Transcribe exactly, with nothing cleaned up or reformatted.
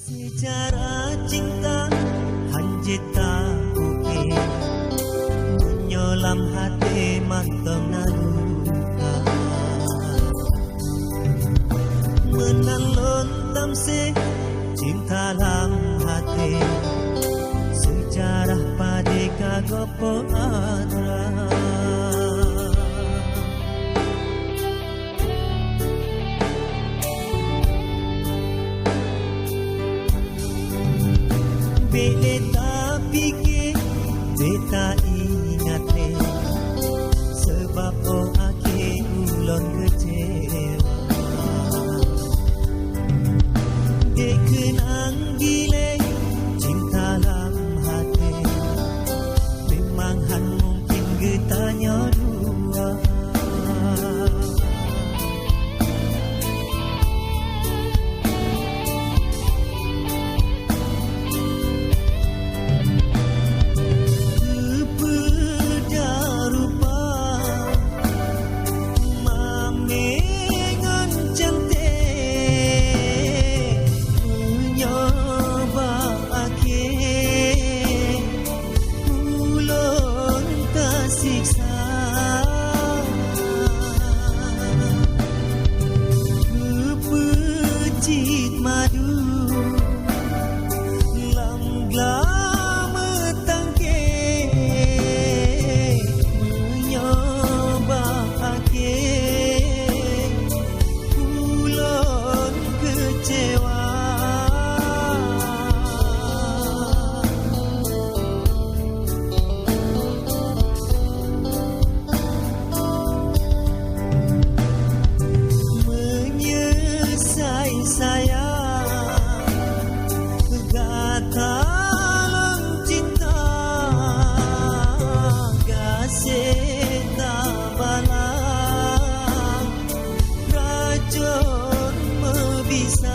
Seujarah cinta hán jeuet taukée, meunyoe lam até mantong na luka. Meunan lôn tamsé cinta lam até, seujarah padé ka gob po atra. Bék lé tapike, bék taingat lé, sabab 'oh akhé ulôn keucewa. Bék keunang dilée cinta lam até, memang hán mungken geutanyoe dua. Keupeue rupa mamé ngon canték, meunyoe bak akhé ulôn tasiksa. Keupeue cit madu lam glam tangke, meunyoe bak akhé ulôn keucewa. Meunyoe sayang gata lôn cinta, gaséh tabala racon meubisa.